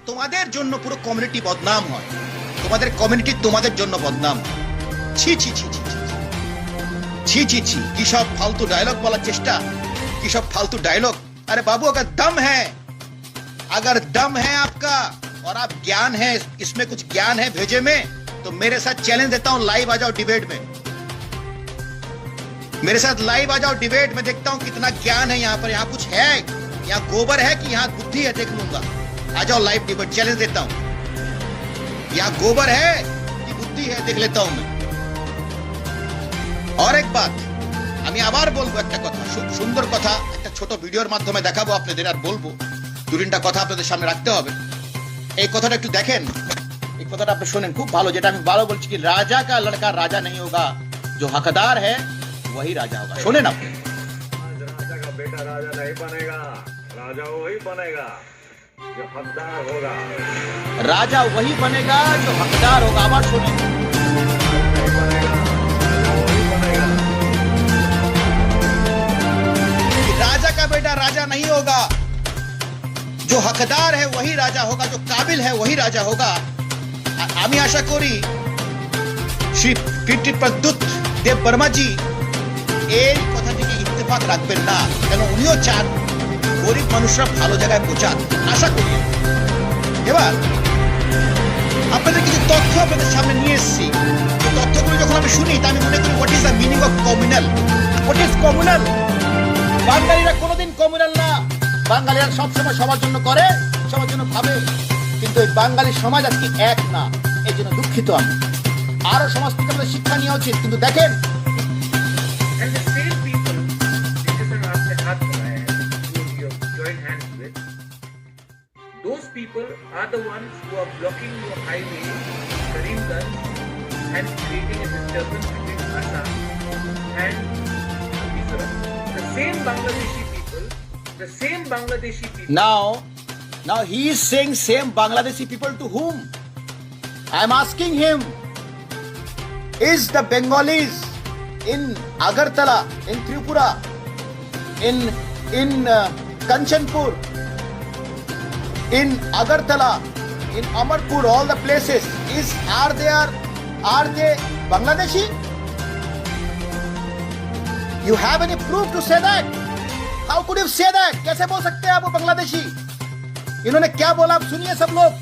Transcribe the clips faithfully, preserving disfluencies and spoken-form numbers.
তোমাদের জন্য পুরো কমিউনিটি বদনাম হয়। তোমাদের কমিউনিটি তোমাদের জন্য বদনাম হয়। ছি ছি ছি ছি ছি ছি। ছি ছি ছি। কি সব ফালতু ডায়লগ বলার চেষ্টা, কি সব ফালতু ডায়লগ। अरे बाबू, अगर दम है, अगर दम है आपका और आप ज्ञान है, इसमें कुछ ज्ञान है भेजे में, तो मेरे साथ चैलेंज देता हूँ, लाइव आ जाओ डिबेट में। मेरे साथ लाइव आ जाओ डिबेट में, देखता हूँ कितना ज्ञान है यहाँ पर। यहाँ कुछ है, यहाँ गोबर है कि यहाँ बुद्धि है, देख लूंगा। आ जाओ लाइव डिबेट, चैलेंज देता हूँ। यहाँ गोबर है कि बुद्धि है, देख लेता हूँ मैं। और एक बात, আমি আবার বলবো একটা কথা, সু- সুন্দর কথা, একটা ছোট ভিডিওর মাধ্যমে দেখাবো আপনাদের, আর বলবো। দু তিনটা কথা আপনাদের সামনে রাখতে হবে। এই কথাটা একটু দেখেন, এই কথাটা আপনি শোনেন, খুব ভালো। যেটা আমি বারো বলছি কি, राजा का लड़का राजा नहीं होगा, जो हकदार है वही राजा होगा। শোনেন আপনি। आज राजा का बेटा राजा नहीं बनेगा, राजा वही बनेगा जो हकदार होगा। राजा वही बनेगा जो हकदार होगा। আবার শোনেন। राजा का बेटा राजा नहीं होगा, जो हकदार है वही राजा होगा, जो काबिल है वही राजा होगा। আ- আমি আশা করি শ্রী পিতৃ প্রদ্যুৎ দেব বর্মাজি এই কথাটিকে ইত্তেফাক রাখবেন না, কেন উনিও চান গরিব মানুষরা ভালো জায়গায় পৌঁছাক, আশা করি। এবার আপনাদের কিছু তথ্য আপনাদের সামনে নিয়ে এসেছি। এই তথ্যগুলো যখন আমি শুনি, তা আমি মনে করি, what is the meaning of communal? What is communal? বাঙালিরা কোনোদিন কমিউনাল না। বাঙালিরা সবসময় সবার জন্য করে, সবার জন্য ভাবে, কিন্তু এই বাঙালি সমাজ আজকে এক না। এই জন্য দুঃখিত আমি। আরো সমাজ থেকে আমাদের শিক্ষা নেওয়া উচিত, কিন্তু দেখেন, And the same people, जिनके संग आपने हाथ मिलाया है, जो you have joined hands with, those people are the ones who are blocking your highway, Karimganj, and creating a disturbance between Assam and Mizoram. The same Bangladeshi people, the same Bangladeshi people. Now, now he is saying same Bangladeshi people to whom? I am asking him, is the Bengalis in Agartala, in Tripura, in, in, uh, Kanchanpur, in Agartala, in Amarpur, all the places, is, are they, are, are they Bangladeshi? You have any proof to say that? How could you say that? कैसे बोल सकते हैं आप वो बांग्लादेशी? इन्होंने क्या बोला, आप सुनिए सब लोग।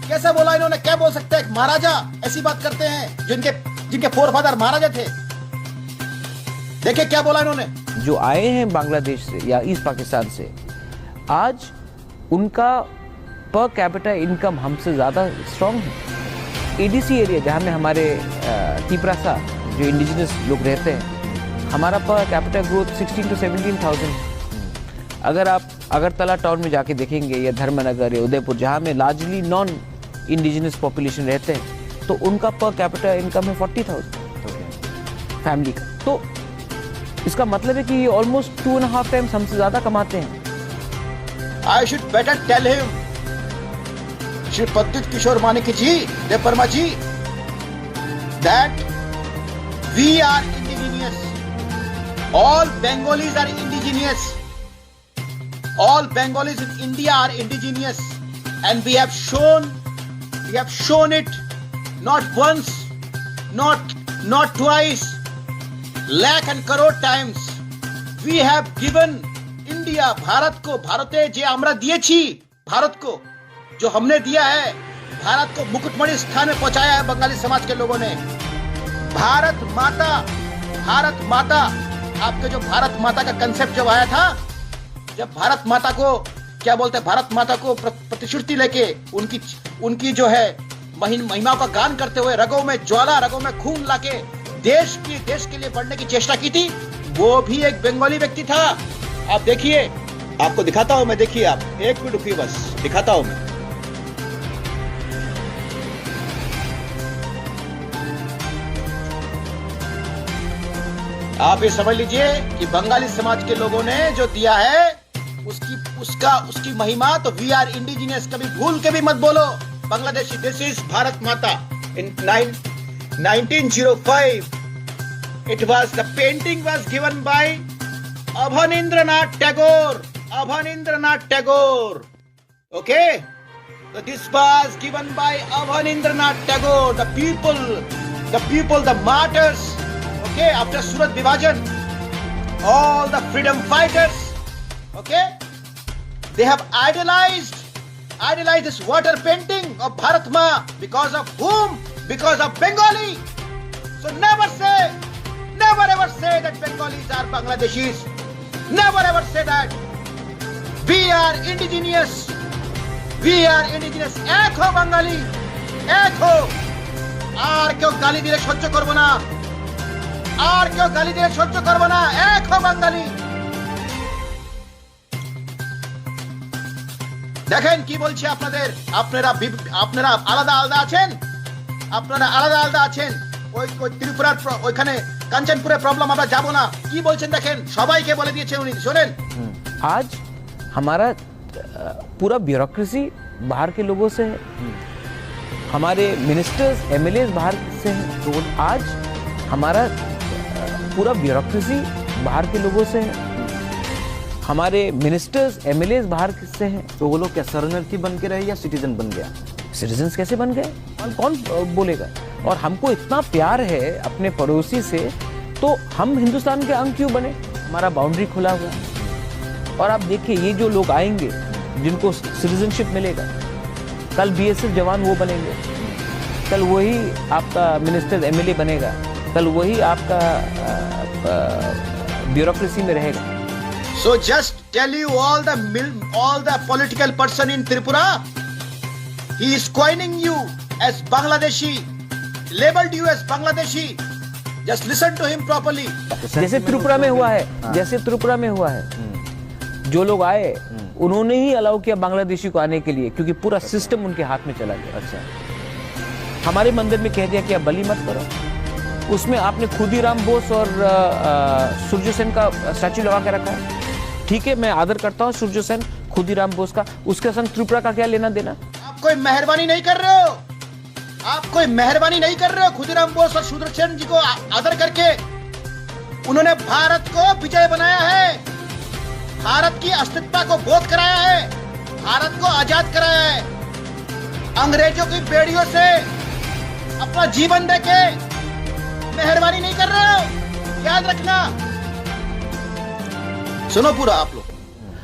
कैसे बोला इन्होंने, क्या बोल सकते हैं? महाराजा ऐसी बात करते हैं, जिनके, जिनके फोरफादर महाराजा थे। देखिए क्या बोला इन्होंने। जो आए हैं बांग्लादेश से या ईस्ट पाकिस्तान से, आज उनका पर कैपिटा इनकम हमसे ज़्यादा स्ट्रॉन्ग है। एडीसी एरिया, जहाँ में हमारे, अ, तिपरासा, जो इंडिजिनस लोग रहते हैं, हमारा per capita growth sixteen to seventeen thousand. अगर आप अगरतला टाउन में जाके देखेंगे, या धर्मनगर या उदयपुर, जहाँ में लार्जली नॉन इंडिजिनस पॉपुलेशन रहते हैं, तो उनका पर कैपिटा इनकम है फोर्टी थाउजेंड फैमिली का। तो इसका मतलब है कि ये almost two and half times हमसे ज़्यादा कमाते हैं। I should better tell him, Shri Pradyut Kishore Manikya ji, Debbarma ji, that we are indigenous. All Bengalis are indigenous. All Bengalis in India are indigenous, and we have shown, we have shown it not once, not, not twice, lakh and crore times. We have given India, ভারতকে, ভারতে যে আমরা দিয়েছি, ভারতকে, जो हमने दिया है, भारत को मुकुटमणि स्थान में पहुंचाया है बंगाली समाज के लोगों ने। भारत माता, भारत माता, आपके जो भारत माता का कॉन्सेप्ट जब आया था, जब भारत माता को, क्या बोलते हैं, भारत माता को प्र-, प्रतिश्रुति लेके उनकी, उनकी जो है महिन-, महिमाओं का गान करते हुए रगों में ज्वाला, रगों में खून लाके देश की, देश के लिए बढ़ने की चेष्टा की थी, वो भी एक बंगाली व्यक्ति था। आप देखिए, आपको दिखाता हूं मैं, देखिए आप, एक मिनट रुकिए बस, दिखाता हूं मैं। आप ये समझ लीजिए कि बंगाली समाज के लोगों ने जो दिया है, उसकी, उसका, उसकी महिमा तो we are indigenous, कभी भूल के भी मत बोलो बांग्लादेशी, this is भारत माता। In nine, nineteen zero five, it was, the painting was given by Abanindranath Tagore, Abanindranath Tagore, okay? So this was given by Abhanindranath Tagore, the people, the people, the martyrs, okay, after Surat Vibhajan, all the freedom fighters, okay, they have idolized, idolized this water painting of Bharat Ma. Because of whom? Because of Bengali. So never say, never ever say that Bengalis are Bangladeshis. Never ever say that. We are indigenous. We are indigenous. এক হো বাঙালি, এক হো। আর কেউ গালি দিলে সহ্য করব না, আর কেউ গালি দিলে সহ্য করব না। এক হো বাঙালি। দেখেন কি বলছে আপনাদের, আপনারা বিভ- আপনারা আলাদা আলাদা আছেন, আপনারা আলাদা আলাদা আছেন। ওই ওই ত্রিপুরার প্র- ওইখানে কাঞ্চনপুরের প্রবলেম আমরা যাব না। কি বলছেন দেখেন, সবাইকে বলে দিয়েছে উনি, শোনেন। आज हमारा अ, पूरा ब्यूरोक्रेसी बाहर के लोगों से है। हमारे मिनिस्टर्स एमएलए बाहर से हैं। तो आज हमारा अ, पूरा ब्यूरोक्रेसी बाहर के लोगों से है। हमारे मिनिस्टर्स एमएलए बाहर से हैं। तो वो लोग क्या शरणार्थी बन के रहे या सिटीजन बन गया? सिटीजन कैसे बन गए? और कौन अ, बोलेगा? और हमको इतना प्यार है अपने पड़ोसी से, तो हम हिंदुस्तान के अंग क्यों बने? हमारा बाउंड्री खुला हुआ है। और आप देखिए, ये जो लोग आएंगे, जिनको सिटीजनशिप मिलेगा, कल बीएसएफ जवान वो बनेंगे, कल वही आपका मिनिस्टर एमएलए बनेगा, कल वही आपका ब्यूरोक्रेसी में रहेगा। So just tell you all the mil- all the political person in Tripura, he is coining you as Bangladeshi, labeled you as Bangladeshi. Just listen to him properly. जैसे त्रिपुरा में हुआ है, जैसे त्रिपुरा में हुआ है, जो लोग आए, उन्होंने ही अलाउ किया बांग्लादेशी को आने के लिए, क्योंकि पूरा सिस्टम उनके हाथ में चला गया। अच्छा। हमारे मंदिर में कह दिया कि आप बलि मत करो। उसमें आपने खुदीराम बोस और अ, अ, सूर्य सेन का स्टैचू लगा के रखा है। ठीक है, मैं आदर करता हूँ सूर्य सेन, खुदीराम बोस का, उसके संग त्रिपुरा का क्या लेना देना? आप कोई मेहरबानी नहीं कर रहे हो, आप कोई मेहरबानी नहीं कर रहे हो खुदीराम बोस और शूद्रसेन जी को आ- आदर करके। उन्होंने भारत को विजय बनाया है, भारत की अस्तित्वता को बोध कराया है, भारत को आजाद कराया है। अंग्रेजों की बेड़ियों से अपना जीवन देके मेहरबानी नहीं कर रहे हो, याद रखना। सुनो पूरा आप लोग।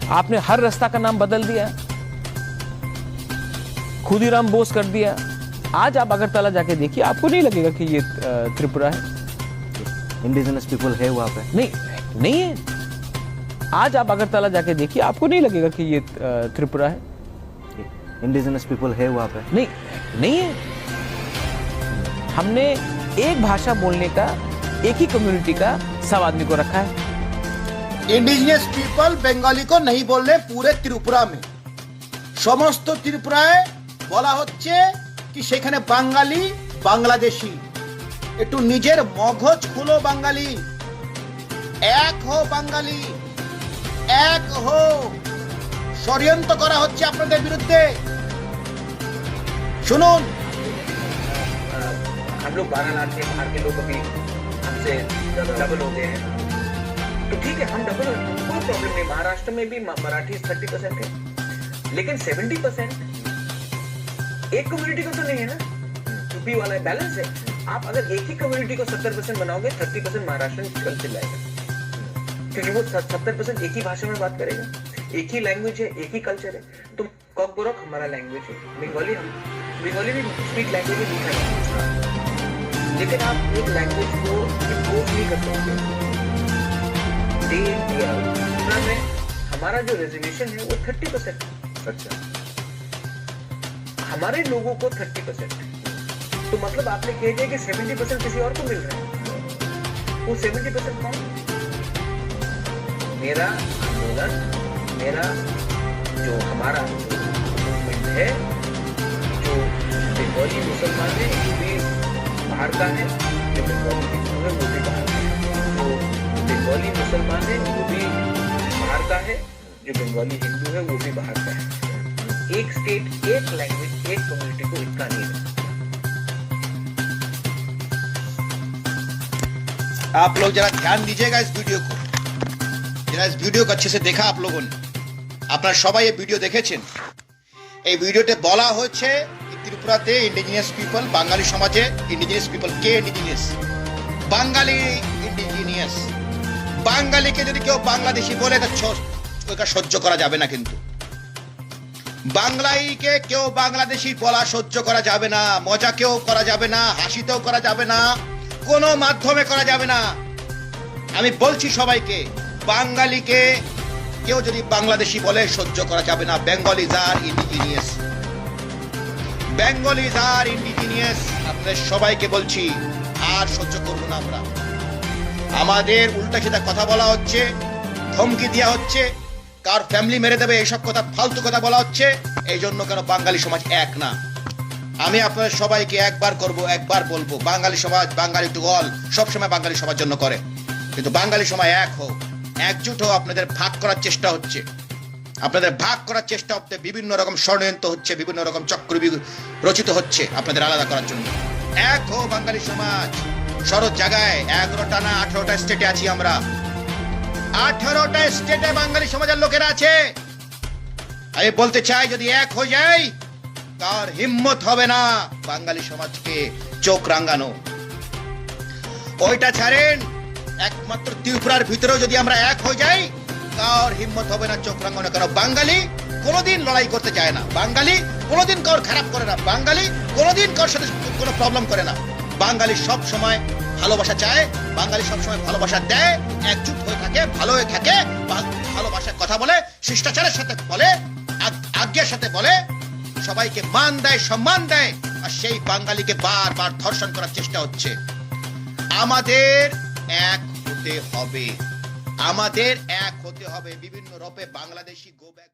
आपने हर रास्ता का नाम बदल दिया, खुदीराम बोस कर दिया। आज आप अगरतला जाके देखिए, आपको नहीं लगेगा कि ये अ, त्रिपुरा है। इंडिजिनस पीपल है वहाँ पे? नहीं, नहीं है। आज आप अगरतला जाके देखिए, आपको नहीं लगेगा कि ये अ, त्रिपुरा है। इंडिजिनस पीपल है वहाँ पे? नहीं, नहीं है। हमने एक भाषा बोलने का, एक ही कम्युनिटी का सब आदमी को रखा है। इंडिजिनस पीपल बंगाली को नहीं बोल रहे पूरे त्रिपुरा में। সমস্ত ত্রিপুরায় বলা হচ্ছে কি সেখানে বাঙালি, বাংলাদেশি। একটু নিজের মগজ খুলো বাঙালি, এক হো বাঙালি, এক হো। ষড়যন্ত্র করা হচ্ছে আপনাদের বিরুদ্ধে। শুনুন। हम लोग बारह लाख के, बाहर के लोग अभी हमसे डबल हो गए हैं। तो ठीक है, हम डबल हो, कोई प्रॉब्लम नहीं। महाराष्ट्र में भी मराठी थर्टी परसेंट है, लेकिन सेवेंटी परसेंट एक कम्युनिटी का तो नहीं है ना, यूपी वाला बैलेंस है। आप अगर एक ही कम्युनिटी को सत्तर परसेंट बनाओगे, थर्टी परसेंट महाराष्ट्र निकल चला जाएगा, क्योंकि वो सत्तर परसेंट एक ही भाषा में बात करेगा, एक ही लैंग्वेज है, एक ही कल्चर है। तो कॉकबोरक हमारा लैंग्वेज है, बंगाली हम बंगाली भी स्पीक लैंग्वेज है, मीठा लैंग्वेज है। लेकिन आप एक लैंग्वेज को इम्पोज नहीं कर सकते। Day in day out Tripura में हमारा जो रेजोल्यूशन है वो थर्टी परसेंट। अच्छा। हमारे लोगों को थर्टी परसेंट। तो मतलब आपने कह दिया कि सेवेंटी परसेंट किसी और को मिल रहा है। वो सेवेंटी परसेंट कौन? मेरा आंदोलन, मेरा जो हमारा जो मूवमेंट है, जो बंगाली मुसलमान है वो भी बाहर का है, जो बंगाली हिंदू है वो भी बाहर का है, जो बंगाली मुसलमान है वो भी बाहर का है, जो बंगाली हिंदू है वो भी बाहर का है। एक स्टेट, एक लैंग्वेज, एक कम्युनिटी को इतना नहीं रखा। आप लोग जरा ध्यान दीजिएगा इस वीडियो को, जरा इस वीडियो को अच्छे से देखा आप लोगों ने। আপনারা সবাই এই ভিডিও দেখেছেন। এই ভিডিওতে বলা হয়েছে ত্রিপুরাতে ইন্ডিজিনিয়াস পিপল, বাঙালি সমাজে ইন্ডিজিনিয়াস পিপল কে ইন্ডিজিনিয়াস? বাঙালি ইন্ডিজিনিয়াস। বাঙালিকে যদি কেউ বাংলাদেশি বলে, এটা ছ-, ওটা সহ্য করা যাবে না। কিন্তু বাঙালিকে কেউ বাংলাদেশি বলা সহ্য করা যাবে না, মজাকেও করা যাবে না, হাসিতেও করা যাবে না, কোনো মাধ্যমে করা যাবে না। আমি বলছি সবাইকে, বাঙালিকে কেউ যদি বাংলাদেশি বলে, সহ্য করা যাবে না। Bengalis are indigenous, Bengalis are indigenous। আপনাদের সবাইকে বলছি, আর সহ্য করবো না আমরা। আমাদের উল্টা সিধা কথা বলা হচ্ছে, ধমকি দেওয়া হচ্ছে, কার ফ্যামিলি মেরে দেবে, এইসব কথা, ফালতু কথা বলা হচ্ছে। এই জন্য কেন বাঙালি সমাজ এক না? আমি আপনাদের সবাইকে একবার করব, একবার বলবো, বাঙালি সমাজ, বাঙালি টু অল, সবসময় বাঙালি সবার জন্য করে। কিন্তু বাঙালি সমাজ এক হোক, একজুট হোক। আপনাদের ভাগ করার চেষ্টা হচ্ছে, আপনাদের ভাগ করার চেষ্টা হচ্ছে, বিভিন্ন রকম ষড়যন্ত্র হচ্ছে, বিভিন্ন রকম চক্রব্যূহ রচিত হচ্ছে আপনাদের আলাদা করার জন্য। এক হো বাঙালি সমাজ, সরো জায়গায়, এগারোটা না আঠারোটা স্টেটে আছি আমরা, আঠারোটা স্টেটে বাঙালি সমাজের লোকেরা আছে। আমি বলতে চাই, যদি এক হয়ে যাই, কার হিম্মত হবে না বাঙালি সমাজকে চোখ রাঙানো। ওইটা ছাড়েন, একমাত্র ত্রিপুরার ভিতরেও যদি আমরা এক হয়ে যাই, কার হিম্মত হবে না চোখ রাঙানো। কারণ বাঙালি কোনোদিন লড়াই করতে চায় না, বাঙালি কোনোদিন কারোর খারাপ করে না, বাঙালি কোনোদিন কারোর সাথে কোনো প্রবলেম করে না। বাঙালি সব সময় ভালোবাসা চায়, বাঙালি সব সময় ভালোবাসা দেয়, একজুট হয়ে থাকে, ভালো হয়ে থাকে, ভা-, ভালোবাসায় কথা বলে, শিষ্টাচারের সাথে বলে, আগ-, আজ্ঞার সাথে বলে, সবাইকে মান দেয়, সম্মান দেয়। আর সেই বাঙালিকে বারবার ধর্ষণ করার চেষ্টা হচ্ছে। আমাদের এক হতে হবে, আমাদের এক হতে হবে। বিভিন্ন রূপে বাংলাদেশি গো ব্যাক